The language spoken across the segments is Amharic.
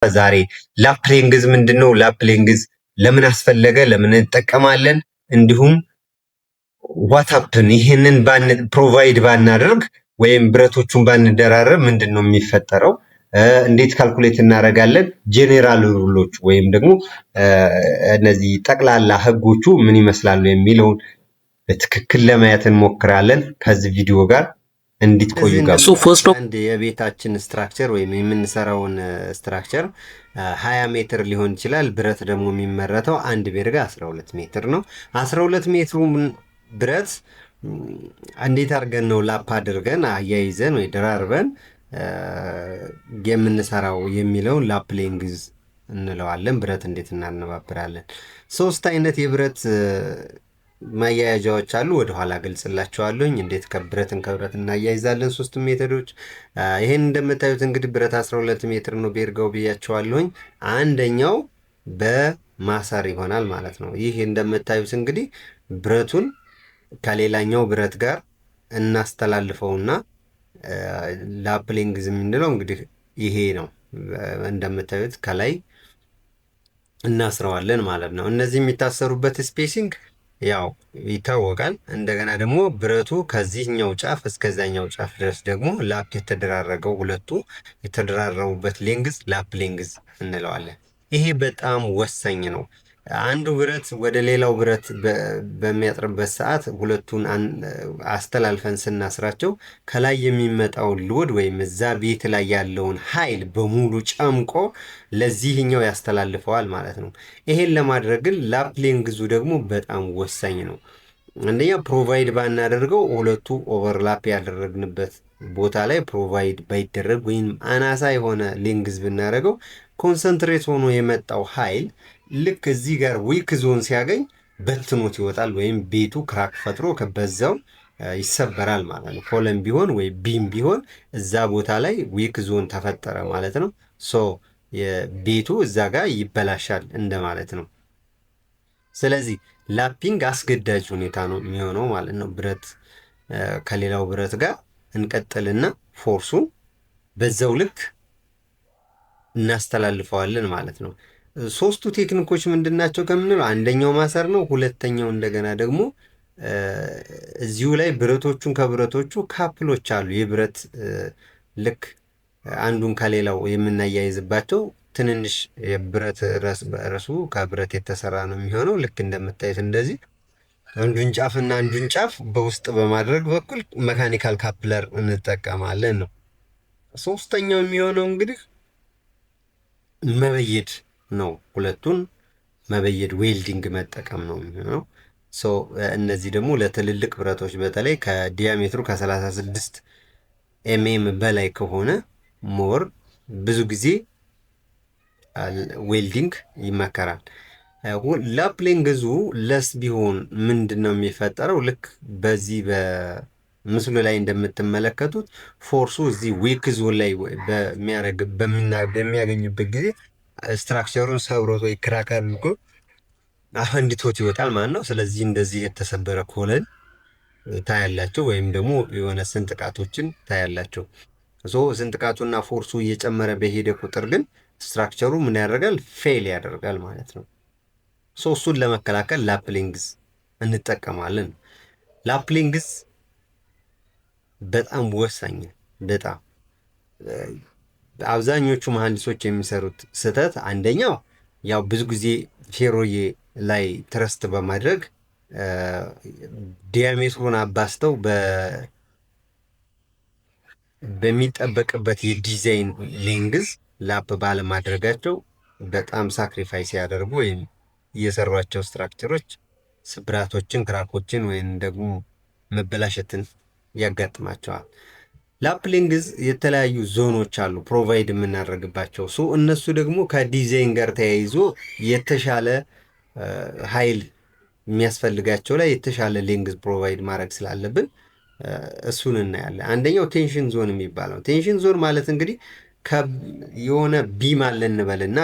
ዛሬ lap length ምንድን ነው? Lap length ለምን አስፈለገ? ለምን እንጠቀማለን? እንዲሁም what happen ይህንን provide ባናደርግ ወይም ብረቶቹን ባንደራረብ ምንድን ነው የሚፈጠረው? እንዴት calculate እናደርጋለን? General rule ኦች ወይም ደግሞ እነዚህ ጠቅላላ ህጎቹ ምን ይመስላሉ የሚለውን በትክክል ለማየት እንሞክራለን። ከዚህ ቪዲዮ ጋር እንድትቆዩ ጋር So first of አንድ የቤታችን structure ወይም የምንሰራውን structure 20 ሜትር ሊሆን ይችላል። ብረት ደግሞ የሚመረተው አንድ ቤርጋ 12 ሜትር ነው። 12 ሜትሩ ብረት እንዴት አድርገን ነው lap አድርገን አያይዘን ወይ ደራርበን የምንሰራው የሚለውን lap length እንለዋለን። ብረት እንዴት እናነባብራለን? ሶስት አይነት የብረት ማያያዣዎች አሉ። ወደኋላ ገልጽላችኋለሁኝ እንዴት ከብረትን ከብረት እናያይዛለን። ሶስት method ኦች። ይሄን እንደምታዩት እንግዲህ ብረት 12 ሜትር ነው ቤርጋው ብያችኋለሁኝ። አንደኛው በማሰር ይሆናል ማለት ነው። ይህ እንደምታዩት እንግዲህ ብረቱን ከሌላኛው ብረት ጋር እናስተላልፈውና lap length የምንለው እንግዲህ ይሄ ነው። እንደምታዩት ከላይ እናስረዋለን ማለት ነው። እነዚህ የሚታሰሩበት spacing ያው ይታወቃል። እንደገና ደግሞ ብረቱ ከዚህኛው ጫፍ እስከዛኛው ጫፍ ድረስ ደግሞ lap የተደራረገው፣ ሁለቱ የተደራረቡበት length lap length እንለዋለን። ይሄ በጣም ወሳኝ ነው። አንዱ ብረት ወደ ሌላው ብረት በሚያጥርበት ሰዓት ሁለቱን አስተላልፈን ስናስራቸው ከላይ የሚመጣውን load ወይም እዛ ቤት ላይ ያለውን ኃይል በሙሉ ጨምቆ ለዚህኛው ያስተላልፈዋል ማለት ነው። ይሄን ለማድረግ ግን lap length ኡ ደግሞ በጣም ወሳኝ ነው። አንደኛ provide ባናደርገው፣ ሁለቱ overlap ያደረግንበት ቦታ ላይ provide ባይደረግ ወይም አናሳ የሆነ length ብናደርገው concentrate ሆኖ የመጣው ኃይል ልክ እዚህ ጋር weak zone ሲያገኝ በትኖት ይወጣል ወይም ቤቱ crack ፈጥሮ በዛው ይሰበራል ማለት ነው። Column ቢሆን ወይ beam ቢሆን እዛ ቦታ ላይ weak zone ተፈጠረ ማለት ነው። So ቤቱ እዛ ጋር ይበላሻል እንደማለት ነው። ስለዚህ lapping አስገዳጅ ሁኔታ ነው የሚሆነው ማለት ነው። ብረት ከሌላው ብረት ጋር እንቀጥልና force ኡን በዛው ልክ እናስተላልፈዋለን ማለት ነው። ሶስቱ ቴክኒኮች ምንድን ናቸው ከምንለው አንደኛው ማሰር ነው። ሁለተኛው እንደገና ደግሞ እዚሁ ላይ ብረቶቹን ከብረቶቹ couple ኦች አሉ። የብረት ልክ አንዱን ከሌላው የምናያይዝባቸው ትንንሽ የብረት ራሱ ከብረት የተሰራ ነው የሚሆነው። ልክ እንደምታዩት እንደዚህ አንዱን ጫፍና አንዱን ጫፍ በውስጥ በማድረግ በኩል mechanical coupler እንጠቀማለን ነው። ሶስተኛው የሚሆነው እንግዲህ መበየድ ነው። ሁለቱን መበየድ፣ welding መጠቀም ነው የሚሆነው። So እነዚህ ደግሞ ለትልልቅ ብረቶች በተለይ ከ diameter ኡ ከ36 mm በላይ ከሆነ more ብዙ ጊዜ welding ይመከራል። Lap length ኡ less ቢሆን ምንድን ነው የሚፈጠረው? ልክ በዚህ በምስሉ ላይ እንደምትመለከቱት force ኡ እዚህ weak zone ላይ በሚያገኝበት ጊዜ structure ኡን ሰብሮት ወይ crack አድርጎ አፈንድቶት ይወጣል ማለት ነው። ስለዚህ እንደዚህ የተሰበረ column ታያላችሁ፣ ወይም ደግሞ የሆነ ስንጥቃቶችን ታያላችሁ። So ስንጥቃቱና force ኡ እየጨመረ በሄደ ቁጥር ግን structure ኡ ምን ያደርጋል? Fail ያደርጋል ማለት ነው። So እሱን ለመከላከል lap length እንጠቀማለን። Lap length በጣም ወሳኝ ነው። በጣም አብዛኞቹ መሐንዲሶች የሚሰሩት ስህተት አንደኛው ያው ብዙ ጊዜ ፌሮዬ ላይ trust በማድረግ diameter ኡን አባዝተው በሚጠበቅበት የ design length lap ባለማድረጋቸው በጣም sacrifice ያደርጉ ወይም የሰሯቸው structure ኦች ስብራቶችን፣ crack ኦችን ወይም ደግሞ መበላሸትን ያጋጥማቸዋል። Lap length የተለያዩ ዞኖች አሉ provide የምናደርግባቸው። So እነሱ ደግሞ ከዲዛይን ጋር ተያይዞ የተሻለ ኃይል የሚያስፈልጋቸው ላይ የተሻለ length provide ማድረግ ስላለብን እሱን እናያለን። አንደኛው tension zone የሚባለው፣ tension zone ማለት እንግዲህ የሆነ beam አለ እንበልና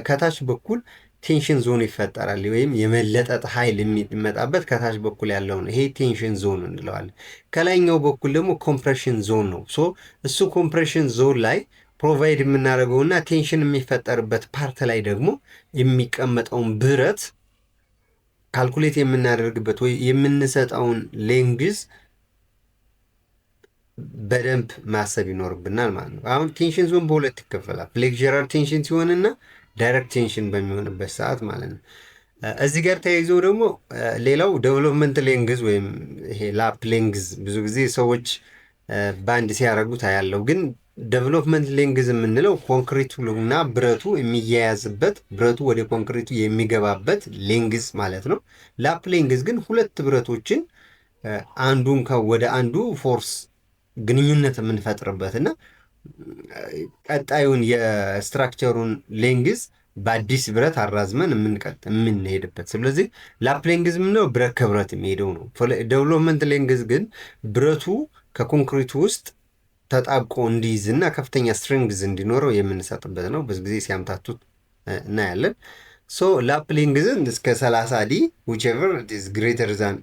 ከታች በኩል tension zone ይፈጠራል ወይም የመለጠጥ ኃይል የሚመጣበት ከታች በኩል ያለው ነው። ይሄ tension zone እንለዋለን። ከላይኛው በኩል ደግሞ compression zone ነው። So እሱ compression zone ላይ provide የምናደርገውና tension የሚፈጠርበት part ላይ ደግሞ የሚቀመጠውን ብረት calculate የምናደርግበት ወይ የምንሰጠውን length በደንብ ማሰብ ይኖርብናል ማለት ነው። አሁን tension zone በሁለት ይከፈላል። Flexural tension ሲሆንና direct tension በሚሆንበት ሰዓት ማለት ነው። እዚህ ጋር ተያይዞ ደግሞ ሌላው development length ወይም ይሄ lap length ብዙ ጊዜ ሰዎች በአንድ ሲያደርጉት አያለው። ግን development length የምንለው ኮንክሪቱ እና ብረቱ የሚያያዝበት፣ ብረቱ ወደ ኮንክሪቱ የሚገባበት length ማለት ነው። Lap length ግን ሁለት ብረቶችን አንዱን ወደ አንዱ force ግንኙነት የምንፈጥርበት እና ቀጣዩን የ structure ሩን length በአዲስ ብረት አራዝመን የምንቀጥ የምንሄድበት። ስለዚህ lap length የምንለው ብረት ከብረት የሚሄደው ነው። Development length ግን ብረቱ ከኮንክሪቱ ውስጥ ተጣብቆ እንዲይዝ እና ከፍተኛ strength እንዲኖረው የምንሰጥበት ነው። ብዙ ጊዜ ሲያምታቱት እናያለን። So lap length ን እስከ 30 d, whichever is greater than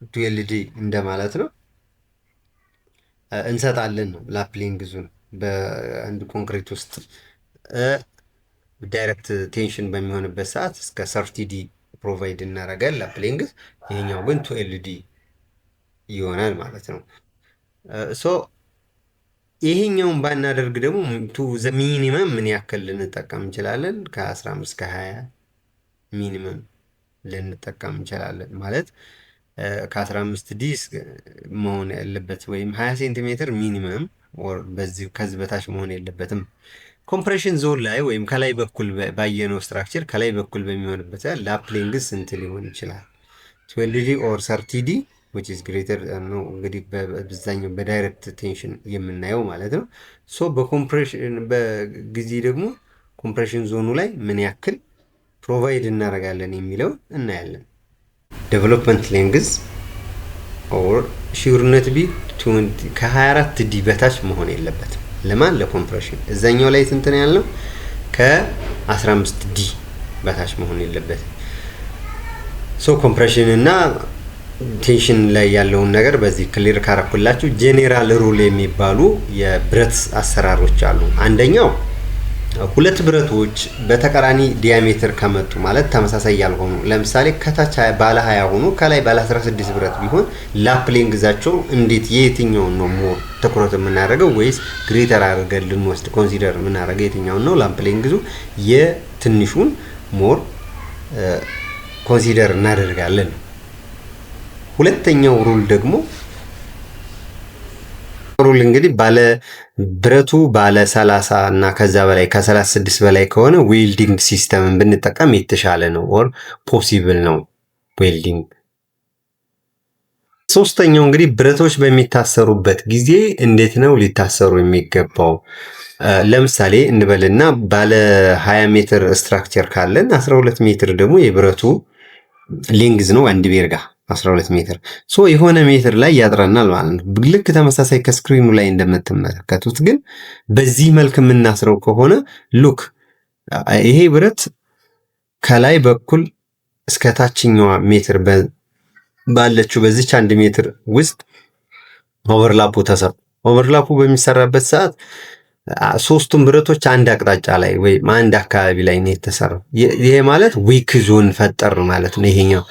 12 d እንደማለት ነው፣ እንሰጣለን ነው lap length ኡን በአንድ ኮንክሪት ውስጥ። Direct tension በሚሆንበት ሰዓት እስከ 30 d provide እናደርጋለን lap length። ይሄኛው ግን 12 d ይሆናል ማለት ነው። So ይሄኛውን ባናደርግ ደግሞ to the minimum ምን ያክል ልንጠቀም እንችላለን? ከ15 ከ20 minimum ልንጠቀም እንችላለን ማለት ከ15 d መሆን ያለበት ወይም 20 ሴንቲሜትር minimum በዚህ ከዚህ በታች መሆን የለበትም። Compression zone ላይ ወይም ከላይ በኩል ባየነው structure ከላይ በኩል በሚሆንበት ሰዓት lap length ስንት ሊሆን ይችላል? 12 d or 30 d, which is greater ነው እንግዲህ በብዛኛው በ direct tension የምናየው ማለት ነው። So በ compression በጊዜ ደግሞ compression zone ኑ ላይ ምን ያክል provide እናደርጋለን የሚለው እናያለን። Development length or should not be ከ24 d በታች መሆን የለበትም። ለማን? ለ compression። እዛኛው ላይ ስንት ነው ያልነው? ከ15 d በታች መሆን የለበትም። So compression እና tension ላይ ያለውን ነገር በዚህ clear ካረኩላችሁ general rule የሚባሉ የብረት አሰራሮች አሉ። አንደኛው ሁለት ብረቶች በተቃራኒ diameter ከመጡ፣ ማለት ተመሳሳይ ያልሆኑ፣ ለምሳሌ ከታች ባለ 20 ሆኖ ከላይ ባለ 16 ብረት ቢሆን lap length ኣቸው እንዴት የየትኛውን ነው more ትኩረት የምናደርገው ወይስ greater አድርገን ልንወስድ consider የምናደርገው የትኛውን ነው? Lap length ኡ የትንሹን more consider እናደርጋለን። ሁለተኛው rule ደግሞ rule እንግዲህ ባለ ብረቱ ባለ 30 እና ከዛ በላይ ከ36 በላይ ከሆነ welding system ን ብንጠቀም የተሻለ ነው or possible ነው welding። ሶስተኛው እንግዲህ ብረቶች በሚታሰሩበት ጊዜ እንዴት ነው ሊታሰሩ የሚገባው? ለምሳሌ እንበልና ባለ 20 ሜትር structure ካለን 12 ሜትር ደግሞ የብረቱ length ነው፣ አንድ ቤርጋ 12 ሜትር፣ so የሆነ ሜትር ላይ ያጥረናል ማለት ነው። ልክ ተመሳሳይ ከ screen ኑ ላይ እንደምትመለከቱት ግን በዚህ መልክ የምናስረው ከሆነ look፣ ይሄ ብረት ከላይ በኩል እስከ ታችኛዋ ሜትር ባለችው በዚች 1 ሜትር ውስጥ overlap ኡ ተሰራ። Overlap ኡ በሚሰራበት ሰዓት ሶስቱም ብረቶች አንድ አቅጣጫ ላይ ወይም አንድ አካባቢ ላይ ነው የተሰራው። ይሄ ማለት weak zone ፈጠር ማለት ነው። ይሄኛው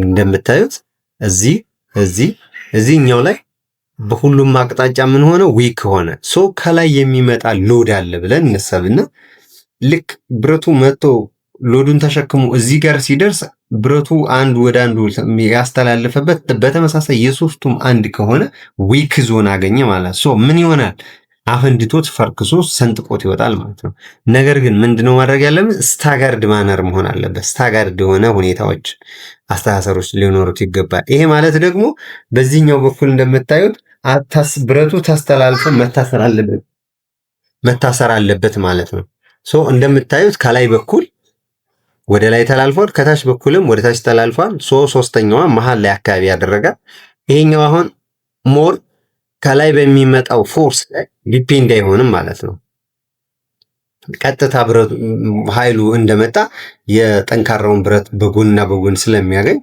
እንደምታዩት እዚህ፣ እዚህ፣ እዚህኛው ላይ በሁሉም አቅጣጫ ምን ሆነ? Weak ሆነ። So ከላይ የሚመጣ load አለ ብለን እንሰብና ልክ ብረቱ መጥቶ load ኡን ተሸክሞ እዚህ ጋር ሲደርስ ብረቱ አንዱ ወደ አንዱ ያስተላለፈበት በተመሳሳይ የሶስቱም አንድ ከሆነ weak zone አገኘ ማለት። So ምን ይሆናል? አፈንድቶት ፈርክሶ ሰንጥቆት ይወጣል ማለት ነው። ነገር ግን ምንድነው ማድረግ ያለብን? Staggered manner መሆን አለበት። Staggered የሆነ ሁኔታዎች አስተሳሰሮች ሊኖሩት ይገባል። ይሄ ማለት ደግሞ በዚህኛው በኩል እንደምታዩት ብረቱ ተስተላልፎ መታሰር አለበት ማለት ነው። So እንደምታዩት ከላይ በኩል ወደ ላይ ተላልፏል፣ ከታች በኩልም ወደ ታች ተላልፏል። So ሶስተኛዋ መሀል ላይ አካባቢ ያደረጋል። ይሄኛው አሁን more ከላይ በሚመጣው force ላይ depend አይሆንም ማለት ነው። ቀጥታ ብረቱ ኃይሉ እንደመጣ የጠንካራውን ብረት በጎንና በጎን ስለሚያገኝ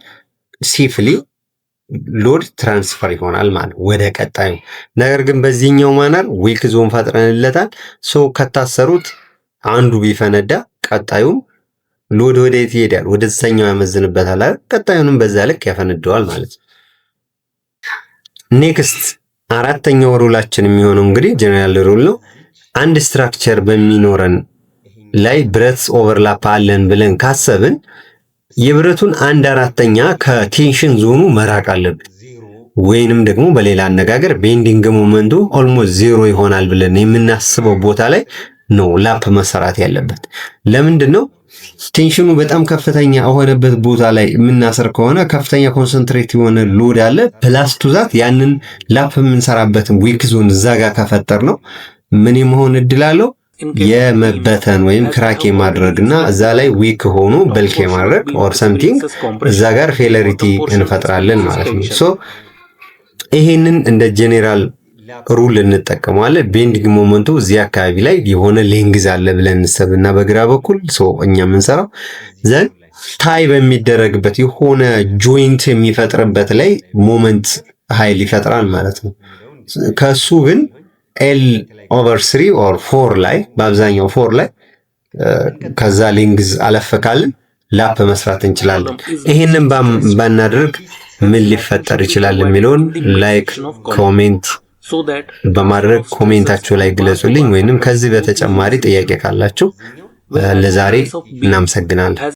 safely load transfer ይሆናል ማለት ወደ ቀጣዩ። ነገር ግን በዚህኛው manner weak zone ፈጥረንለታል። So ከታሰሩት አንዱ ቢፈነዳ ቀጣዩም load ወደ የት ይሄዳል? ወደዛኛው ያመዝንበታል አይደል? ቀጣዩንም በዛ ልክ ያፈነደዋል ማለት ነው። Next አራተኛው rule ኣችን የሚሆነው እንግዲህ general rule ነው። አንድ structure በሚኖረን ላይ ብረት overlap አለን ብለን ካሰብን የብረቱን አንድ አራተኛ ከ tension zone ኑ መራቅ አለብን። ወይንም ደግሞ በሌላ አነጋገር bending moment ኡ almost zero ይሆናል ብለን የምናስበው ቦታ ላይ ነው lap መሰራት ያለበት። ለምንድን ነው? Tension ኑ በጣም ከፍተኛ የሆነበት ቦታ ላይ የምናስር ከሆነ ከፍተኛ concentrate የሆነ load አለ። Plus to that ያንን lap የምንሰራበትን weak zone እዛ ጋር ከፈጠርነው ምን የመሆን እድል አለው? የመበተን ወይም crack የማድረግ እና እዛ ላይ weak ሆኖ buckle የማድረግ or something እዛ ጋር failure እንፈጥራለን ማለት ነው። So ይሄንን እንደ general rule እንጠቀመዋለን። Bending moment ኡ እዚህ አካባቢ ላይ የሆነ length አለ ብለን እንሰብና በግራ በኩል እኛ የምንሰራው then tie በሚደረግበት የሆነ joint የሚፈጥርበት ላይ moment ኃይል ይፈጥራል ማለት ነው። ከሱ ግን L over three or four ላይ፣ በአብዛኛው four ላይ፣ ከዛ length አለፍ ካልን lap መስራት እንችላለን። ይሄንን ባናደርግ ምን ሊፈጠር ይችላል የሚለውን like፣ comment በማድረግ comment ኣችሁ ላይ ግለጹልኝ። ወይንም ከዚህ በተጨማሪ ጥያቄ ካላችሁ ለዛሬ እናመሰግናለን።